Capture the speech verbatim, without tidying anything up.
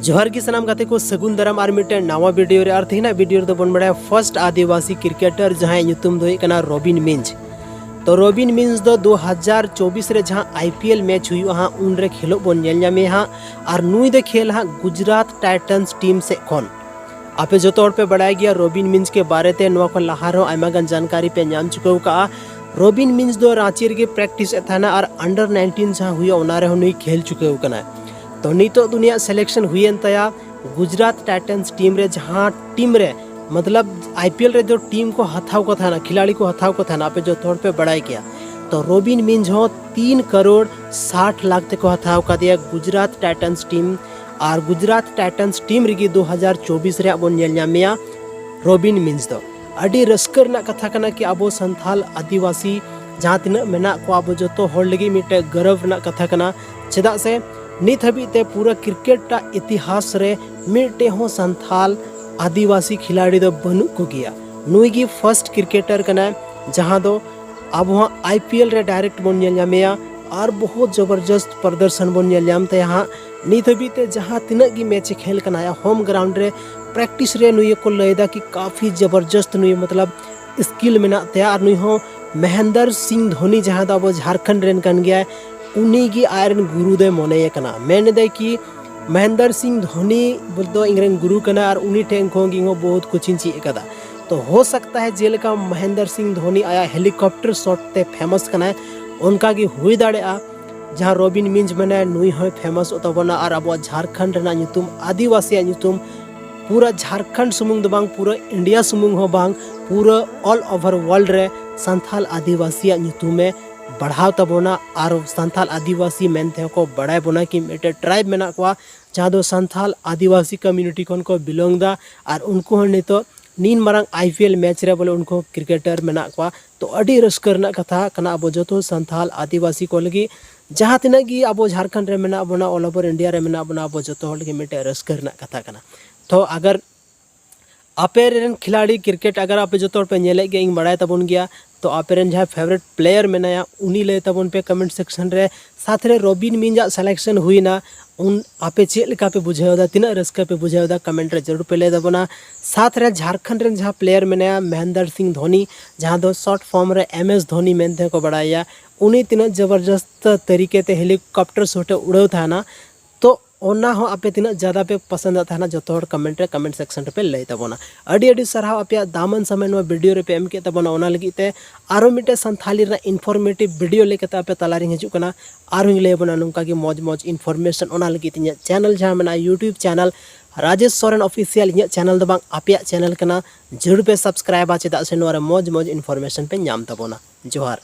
ᱡᱚᱦᱟᱨ ᱜᱮ ᱥᱟᱱᱟᱢ ᱜᱟᱛᱮ ᱠᱚ, ᱥᱟᱹᱜᱩᱱ ᱫᱟᱨᱟᱢ ᱟᱨ ᱢᱤᱫᱴᱮᱱ ᱱᱟᱣᱟ ᱵᱷᱤᱰᱤᱭᱳ ᱨᱮ᱾ ᱟᱨ ᱛᱮᱦᱮᱧᱟᱜ ᱵᱷᱤᱰᱤᱭᱳ ᱨᱮᱫᱚ ᱵᱚᱱ ᱵᱟᱲᱟᱭᱟ ᱯᱷᱟᱨᱥᱴ ᱟᱹᱫᱤᱵᱟᱹᱥᱤ ᱠᱨᱤᱠᱮᱴᱟᱨ, ᱡᱟᱦᱟᱸᱭᱟᱜ ᱧᱩᱛᱩᱢ ᱫᱚ ᱦᱩᱭᱩᱜ ᱠᱟᱱᱟ ᱨᱚᱵᱤᱱ ᱢᱤᱧᱡᱽ᱾ ᱛᱚ ᱨᱚᱵᱤᱱ ᱢᱤᱧᱡᱽ ᱫᱚ ᱫᱩ ᱦᱟᱡᱟᱨ ᱪᱚᱵᱵᱤᱥ ᱨᱮ ᱡᱟᱦᱟᱸ ᱟᱭ ᱯᱤ ᱮᱞ ᱢᱮᱪ ᱦᱩᱭᱩᱜᱼᱟ ᱦᱟᱸᱜ, ᱩᱱᱨᱮ ᱠᱷᱮᱞᱳᱜ ᱵᱚᱱ ᱧᱮᱞ ᱧᱟᱢᱮᱭᱟ ᱦᱟᱸᱜ᱾ ᱟᱨ ᱱᱩᱭ ᱫᱚ ᱠᱷᱮᱞ ᱦᱟᱸᱜ ᱜᱩᱡᱽᱨᱟᱴ ᱴᱟᱭᱴᱟᱱᱥ ᱴᱤᱢ ᱥᱮᱫ ᱠᱷᱚᱱ᱾ ᱟᱯᱮ ᱡᱚᱛᱚ ᱦᱚᱲ ᱯᱮ ᱵᱟᱲᱟᱭ ᱜᱮᱭᱟ ᱨᱚᱵᱤᱱ ᱢᱤᱧᱡᱽ ᱠᱮ ᱵᱟᱨᱮ ᱛᱮ᱾ ᱱᱚᱣᱟ ᱠᱷᱚᱱ ᱞᱟᱦᱟ ᱨᱮᱦᱚᱸ ᱟᱭᱢᱟ ᱜᱟᱱ ᱡᱟᱱᱠᱟᱨᱤ ᱯᱮ ᱧᱟᱢ ᱪᱩᱠᱟᱹᱣ ᱠᱟᱜᱼᱟ᱾ ᱨᱚᱵᱤᱱ ᱢᱤᱧᱡᱽ ᱫᱚ ᱨᱟᱸᱪᱤ ᱨᱮᱜᱮ ᱯᱨᱮᱠᱴᱤᱥ ᱮᱫ ᱛᱟᱦᱮᱱᱟ ᱟᱨ ᱟᱱᱰᱟᱨ ᱱᱟᱭᱤᱱᱴᱤᱱ ᱡᱟᱦᱟᱸ ᱦᱩᱭᱩᱜᱼᱟ, ᱚᱱᱟ ᱨᱮᱦᱚᱸ ᱱᱩᱭ ᱠᱷᱮᱞ ᱪᱩᱠᱟᱹᱣ ᱠᱟᱱᱟᱭ᱾ ᱛᱚ ᱱᱤᱛᱚᱜ ᱫᱚ ᱩᱱᱤᱭᱟᱜ ᱥᱤᱞᱮᱠᱥᱚᱱ ᱦᱩᱭᱮᱱ ᱛᱟᱭᱟ ᱜᱩᱡᱽᱨᱟᱴ ᱴᱟᱭᱴᱟᱱᱥ ᱴᱤᱢ ᱨᱮ, ᱡᱟᱦᱟᱸ ᱴᱤᱢ ᱨᱮ ᱢᱚᱛᱞᱚᱵ ᱟᱭ ᱯᱤ ᱮᱞ ᱨᱮ ᱡᱚ ᱴᱤᱢ ᱠᱚ ᱦᱟᱛᱟᱣ ᱠᱚ ᱛᱟᱦᱮᱱᱟ, ᱠᱷᱤᱞᱟᱲᱤ ᱠᱚ ᱦᱟᱛᱟᱣ ᱠᱚ ᱛᱟᱦᱮᱱᱟ, ᱟᱯᱮ ᱡᱚᱛᱚ ᱦᱚᱲ ᱯᱮ ᱵᱟᱲᱟᱭ ᱜᱮᱭᱟ᱾ ᱛᱚ ᱨᱚᱵᱤᱱ ᱢᱤᱧᱡᱽ ᱦᱚᱸ ᱛᱤᱱ ᱠᱟᱨᱳᱲ ᱥᱟᱴ ᱞᱟᱠᱷ ᱛᱮᱠᱚ ᱦᱟᱛᱟᱣ ᱠᱟᱫᱮᱭᱟ ᱜᱩᱡᱽᱨᱟᱴ ᱴᱟᱭᱴᱟᱱᱥ ᱴᱤᱢ᱾ ᱟᱨ ᱜᱩᱡᱽᱨᱟᱴ ᱴᱟᱭᱴᱟᱱᱥ ᱴᱤᱢ ᱨᱮᱜᱮ ᱫᱩ ᱦᱟᱡᱟᱨ ᱪᱚᱵᱵᱤᱥ ᱨᱮ ᱵᱚᱱ ᱧᱮᱞ ᱧᱟᱢᱮᱭᱟ ᱨᱚᱵᱤᱱ ᱢᱤᱧᱡᱽ ᱫᱚ᱾ ᱟᱹᱰᱤ ᱨᱟᱹᱥᱠᱟᱹ ᱨᱮᱱᱟᱜ ᱠᱟᱛᱷᱟ ᱠᱟᱱᱟ ᱠᱤ ᱟᱵᱚ ᱥᱟᱱᱛᱷᱟᱞ ᱟᱹᱫᱤᱵᱟᱹᱥᱤ ᱡᱟᱦᱟᱸ ᱛᱤᱱᱟᱹᱜ ᱢᱮᱱᱟᱜ ᱠᱚᱣᱟ, ᱟᱵᱚ ᱡᱚᱛᱚ ᱦᱚᱲ ᱞᱟᱹᱜᱤᱫ ᱢᱤᱫᱴᱮᱡ ᱜᱚᱨᱚᱵᱽ ᱨᱮᱱᱟᱜ ᱠᱟᱛᱷᱟ ᱠᱟᱱᱟ᱾ ᱪᱮᱫᱟᱜ ᱥᱮ ᱱᱤᱛ ᱦᱟᱹᱵᱤᱡ ᱛᱮ ᱯᱩᱨᱟᱹ ᱠᱨᱤᱠᱮᱴ ᱴᱟᱜ ᱤᱛᱤᱦᱟᱥ ᱨᱮ ᱢᱤᱫᱴᱮᱡ ᱦᱚᱸ ᱥᱟᱱᱛᱷᱟᱞ ᱟᱹᱫᱤᱵᱟᱹᱥᱤ ᱠᱷᱤᱞᱟᱲᱤ ᱫᱚ ᱵᱟᱹᱱᱩᱜ ᱠᱚᱜᱮᱭᱟ᱾ ᱱᱩᱭ ᱜᱮ ᱯᱷᱟᱨᱥᱴ ᱠᱨᱤᱠᱮᱴᱟᱨ ᱠᱟᱱᱟᱭ ᱡᱟᱦᱟᱸ ᱫᱚ ᱟᱵᱚ ᱦᱟᱸᱜ ᱟᱭ ᱯᱤ ᱮᱞ ᱨᱮ ᱰᱟᱭᱨᱮᱠᱴ ᱵᱚᱱ ᱧᱮᱞ ᱧᱟᱢᱮᱭᱟ ᱟᱨ ᱵᱚᱦᱩᱛ ᱡᱚᱵᱚᱨᱡᱚᱥᱛ ᱯᱨᱚᱫᱚᱨᱥᱚᱱ ᱵᱚᱱ ᱧᱮᱞ ᱧᱟᱢ ᱛᱟᱭᱟ ᱦᱟᱸᱜ᱾ ᱱᱤᱛ ᱦᱟᱹᱵᱤᱡ ᱛᱮ ᱡᱟᱦᱟᱸ ᱛᱤᱱᱟᱹᱜ ᱜᱮ ᱢᱮᱪ ᱮ ᱠᱷᱮᱞ ᱠᱟᱱᱟ, ᱟᱭᱟᱜ ᱦᱳᱢ ᱜᱨᱟᱣᱩᱱᱰ ᱨᱮ ᱯᱨᱮᱠᱴᱤᱥ ᱨᱮ ᱱᱩᱭ ᱠᱚ ᱞᱟᱹᱭᱫᱟ ᱠᱤ ᱠᱟᱯᱷᱤ ᱡᱚᱵᱚᱨᱡᱚᱥᱛ ᱱᱩᱭ ᱢᱚᱛᱞᱚᱵ ᱥᱠᱤᱞ ᱢᱮᱱᱟᱜ ᱛᱟᱭᱟ᱾ ᱟᱨ ᱱᱩᱭ ᱦᱚᱸ ᱢᱚᱦᱮᱱᱫᱚᱨ ᱥᱤᱝ ᱫᱷᱳᱱᱤ, ᱡᱟᱦᱟᱸ ᱫᱚ ᱟᱵᱚ ᱡᱷᱟᱲᱠᱷᱚᱸᱰ ᱨᱮᱱ ᱠᱟᱱ ᱜᱮᱭᱟᱭ, ᱩᱱᱤ ᱜᱮ ᱟᱡ ᱨᱮᱱ ᱜᱩᱨᱩ ᱫᱚᱭ ᱢᱚᱱᱮᱭᱮ ᱠᱟᱱᱟ᱾ ᱢᱮᱱ ᱮᱫᱟᱭ ᱠᱤ ᱢᱚᱦᱮᱱᱫᱚᱨ ᱥᱤᱝ ᱫᱷᱳᱱᱤ ᱫᱚ ᱤᱧ ᱨᱮᱱ ᱜᱩᱨᱩ ᱠᱟᱱᱟ ᱟᱨ ᱩᱱᱤ ᱴᱷᱮᱱ ᱠᱷᱚᱱ ᱜᱮ ᱤᱧ ᱦᱚᱸ ᱵᱚᱦᱩᱛ ᱠᱩᱪ ᱤᱧ ᱪᱮᱫ ᱟᱠᱟᱫᱟ᱾ ᱛᱚ ᱦᱳ ᱥᱟᱠᱛᱟ ᱦᱮ ᱡᱮᱞᱮᱠᱟ ᱢᱚᱦᱮᱱᱫᱚᱨ ᱥᱤᱝ ᱫᱷᱳᱱᱤ ᱟᱭᱟᱜ ᱦᱮᱞᱤᱠᱚᱯᱴᱟᱨ ᱥᱚᱴ ᱛᱮ ᱯᱷᱮᱢᱟᱥ ᱠᱟᱱᱟᱭ, ᱚᱱᱠᱟ ᱜᱮ ᱦᱩᱭ ᱫᱟᱲᱮᱭᱟᱜᱼᱟ ᱡᱟᱦᱟᱸ ᱨᱚᱵᱤᱱ ᱢᱤᱧᱡᱽ ᱢᱮᱱᱟᱭᱟ, ᱱᱩᱭ ᱦᱚᱸᱭ ᱯᱷᱮᱢᱟᱥᱚᱜ ᱛᱟᱵᱚᱱᱟ ᱟᱨ ᱟᱵᱚᱣᱟᱜ ᱡᱷᱟᱲᱠᱷᱚᱸᱰ ᱨᱮᱱᱟᱜ ᱧᱩᱛᱩᱢ, ᱟᱹᱫᱤᱵᱟᱹᱥᱤᱭᱟᱜ ᱧᱩᱛᱩᱢ ᱯᱩᱨᱟᱹ ᱡᱷᱟᱲᱠᱷᱚᱸᱰ ᱥᱩᱢᱩᱝ ᱫᱚ ᱵᱟᱝ, ᱯᱩᱨᱟᱹ ᱤᱱᱰᱤᱭᱟ ᱥᱩᱢᱩᱝ ᱦᱚᱸ ᱵᱟᱝ, ᱯᱩᱨᱟᱹ ᱚᱞ ᱳᱵᱷᱟᱨ ᱣᱟᱨᱞᱰ ᱨᱮ ᱥᱟᱱᱛᱷᱟᱞ ᱟᱹᱫᱤᱵᱟᱹᱥᱤᱭᱟᱜ ᱧᱩᱛᱩᱢᱮ ᱵᱟᱲᱦᱟᱣ ᱛᱟᱵᱚᱱᱟ᱾ ᱟᱨ ᱥᱟᱱᱛᱷᱟᱞ ᱟᱹᱫᱤᱵᱟᱹᱥᱤ ᱢᱮᱱ ᱛᱮᱦᱚᱸ ᱠᱚ ᱵᱟᱲᱟᱭ ᱵᱚᱱᱟ ᱠᱤ ᱢᱤᱫᱴᱮᱡ ᱴᱨᱟᱭᱤᱵᱽ ᱢᱮᱱᱟᱜ ᱠᱚᱣᱟ, ᱡᱟᱦᱟᱸ ᱫᱚ ᱥᱟᱱᱛᱷᱟᱞ ᱟᱹᱫᱤᱵᱟᱹᱥᱤ ᱠᱚᱢᱭᱩᱱᱤᱴᱤ ᱠᱷᱚᱱ ᱠᱚ ᱵᱤᱞᱚᱝ ᱫᱟ᱾ ᱟᱨ ᱩᱱᱠᱩ ᱦᱚᱸ ᱱᱤᱛᱚᱜ ᱱᱤᱱ ᱢᱟᱨᱟᱝ ᱟᱭ ᱯᱤ ᱮᱞ ᱢᱮᱪ ᱨᱮ ᱵᱚᱞᱮ ᱩᱱᱠᱩ ᱦᱚᱸ ᱠᱨᱤᱠᱮᱴᱟᱨ ᱢᱮᱱᱟᱜ ᱠᱚᱣᱟ᱾ ᱛᱚ ᱟᱹᱰᱤ ᱨᱟᱹᱥᱠᱟᱹ ᱨᱮᱱᱟᱜ ᱠᱟᱛᱷᱟ ᱠᱟᱱᱟ ᱟᱵᱚ ᱡᱚᱛᱚ ᱥᱟᱱᱛᱷᱟᱞ ᱟᱹᱫᱤᱵᱟᱹᱥᱤ ᱠᱚ ᱞᱟᱹᱜᱤᱫ, ᱡᱟᱦᱟᱸ ᱛᱤᱱᱟᱹᱜ ᱜᱮ ᱟᱵᱚ ᱡᱷᱟᱲᱠᱷᱚᱸᱰ ᱨᱮ ᱢᱮᱱᱟᱜ ᱵᱚᱱᱟ, ᱚᱞ ᱳᱵᱷᱟᱨ ᱤᱱᱰᱤᱭᱟ ᱨᱮ ᱢᱮᱱᱟᱜ ᱵᱚᱱᱟ, ᱟᱵᱚ ᱡᱚᱛᱚ ᱦᱚᱲ ᱞᱟᱹᱜᱤᱫ ᱢᱤᱫᱴᱮᱡ ᱨᱟᱹᱥᱠᱟᱹ ᱨᱮᱱᱟᱜ ᱠᱟᱛᱷᱟ ᱠᱟᱱᱟ᱾ ᱛᱚ ᱟᱜᱟᱨ ᱟᱯᱮ ᱨᱮᱱ ᱠᱷᱤᱞᱟᱲᱤ ᱠᱨᱤᱠᱮᱴ ᱟᱜᱟᱨ ᱟᱯᱮ ᱡᱚᱛᱚ ᱦᱚᱲ ᱯᱮ ᱧᱮᱞᱮᱫ ᱜᱮᱭᱟ, ᱤᱧ ᱵᱟᱲᱟᱭ ᱛᱟᱵᱚᱱ ᱜᱮᱭᱟ, ᱛᱚ ᱟᱯᱮ ᱨᱮᱱ ᱡᱟᱦᱟᱸᱭ ᱯᱷᱮᱵᱟᱨᱮᱴ ᱯᱞᱮᱭᱟᱨ ᱢᱮᱱᱟᱭᱟ ᱩᱱᱤ ᱞᱟᱹᱭ ᱛᱟᱵᱚᱱ ᱯᱮ ᱠᱚᱢᱮᱱᱴ ᱥᱮᱠᱥᱚᱱ ᱨᱮ᱾ ᱥᱟᱛ ᱨᱮ ᱨᱚᱵᱤᱱ ᱢᱤᱧᱡᱟᱜ ᱥᱤᱞᱮᱠᱥᱚᱱ ᱦᱩᱭᱱᱟ, ᱩᱱ ᱟᱯᱮ ᱪᱮᱫ ᱞᱮᱠᱟ ᱯᱮ ᱵᱩᱡᱷᱟᱹᱣ ᱮᱫᱟ, ᱛᱤᱱᱟᱹᱜ ᱨᱟᱹᱥᱠᱟᱹ ᱯᱮ ᱵᱩᱡᱷᱟᱹᱣ ᱮᱫᱟ, ᱠᱚᱢᱮᱱᱴ ᱨᱮ ᱡᱟᱹᱨᱩᱲ ᱯᱮ ᱞᱟᱹᱭ ᱛᱟᱵᱚᱱᱟ᱾ ᱥᱟᱛ ᱨᱮ ᱡᱷᱟᱲᱠᱷᱚᱸᱰ ᱨᱮᱱ ᱡᱟᱦᱟᱸ ᱯᱞᱮᱭᱟᱨ ᱢᱮᱱᱟᱭᱟ ᱢᱚᱦᱮᱱᱫᱚᱨ ᱥᱤᱝ ᱫᱷᱳᱱᱤ, ᱡᱟᱦᱟᱸ ᱫᱚ ᱥᱚᱨᱴ ᱯᱷᱚᱨᱢ ᱨᱮ ᱮᱢ ᱮᱥ ᱫᱷᱳᱱᱤ ᱢᱮᱱᱛᱮ ᱦᱚᱸᱠᱚ ᱵᱟᱲᱟᱭᱟ, ᱩᱱᱤ ᱛᱤᱱᱟᱹᱜ ᱡᱚᱵᱚᱨᱡᱚᱥᱛ ᱛᱟᱹᱨᱤᱠᱟ ᱛᱮ ᱦᱮᱞᱤᱠᱚᱯᱴᱟᱨ ᱥᱚᱴ ᱮ ᱩᱲᱟᱹᱣ ᱛᱟᱦᱮᱱᱟ, ᱛᱚ ᱚᱱᱟ ᱦᱚᱸ ᱟᱯᱮ ᱛᱤᱱᱟᱹᱜ ᱡᱟᱫᱟ ᱯᱮ ᱯᱚᱥᱚᱸᱫᱟᱜ ᱛᱟᱦᱮᱱᱟ, ᱡᱚᱛᱚ ᱦᱚᱲ ᱠᱚᱢᱮᱱᱴ ᱨᱮ, ᱠᱚᱢᱮᱱᱴ ᱥᱮᱠᱥᱚᱱ ᱨᱮᱯᱮ ᱞᱟᱹᱭ ᱛᱟᱵᱚᱱᱟ᱾ ᱟᱹᱰᱤ ᱟᱹᱰᱤ ᱥᱟᱨᱦᱟᱣ ᱟᱯᱮᱭᱟᱜ ᱫᱟᱢᱟᱱ ᱥᱚᱢᱚᱭ ᱱᱚᱣᱟ ᱵᱷᱤᱰᱤᱭᱳ ᱨᱮᱯᱮ ᱮᱢ ᱠᱮᱫ ᱛᱟᱵᱚᱱᱟ, ᱚᱱᱟ ᱞᱟᱹᱜᱤᱫ ᱛᱮ᱾ ᱟᱨᱚ ᱢᱤᱫᱴᱮᱱ ᱥᱟᱱᱛᱷᱟᱞᱤ ᱨᱮᱱᱟᱜ ᱤᱱᱯᱷᱚᱨᱢᱮᱴᱤᱵᱷ ᱵᱷᱤᱰᱤᱭᱳ ᱞᱟᱹᱭ ᱠᱟᱛᱮ ᱟᱯᱮ ᱛᱟᱞᱟᱨᱤᱧ ᱦᱤᱡᱩᱜ ᱠᱟᱱᱟ᱾ ᱟᱨᱦᱚᱸᱧ ᱞᱟᱹᱭ ᱟᱵᱚᱱᱟ ᱱᱚᱝᱠᱟ ᱜᱮ ᱢᱚᱡᱽ ᱢᱚᱡᱽ ᱤᱱᱯᱷᱚᱨᱢᱮᱥᱚᱱ᱾ ᱚᱱᱟ ᱞᱟᱹᱜᱤᱫ ᱤᱧᱟᱹᱜ ᱪᱮᱱᱮᱞ ᱡᱟᱦᱟᱸ ᱢᱮᱱᱟᱜᱼᱟ, YouTube channel Rajesh Soren official, ᱤᱧᱟᱹᱜ ᱪᱮᱱᱮᱞ ᱫᱚ ᱵᱟᱝ, ᱟᱯᱮᱭᱟᱜ ᱪᱮᱱᱮᱞ ᱠᱟᱱᱟ, ᱡᱟᱹᱨᱩᱲ ᱯᱮ ᱥᱟᱵᱥᱠᱨᱟᱭᱤᱵᱟ, ᱪᱮᱫᱟᱜ ᱥᱮ ᱱᱚᱣᱟ ᱨᱮ ᱢᱚᱡᱽ ᱢᱚᱡᱽ ᱤᱱᱯᱷᱚᱨᱢᱮᱥᱚᱱ ᱯᱮ ᱧᱟᱢ ᱛᱟᱵᱚᱱᱟ᱾ ᱡᱚᱦᱟᱨ᱾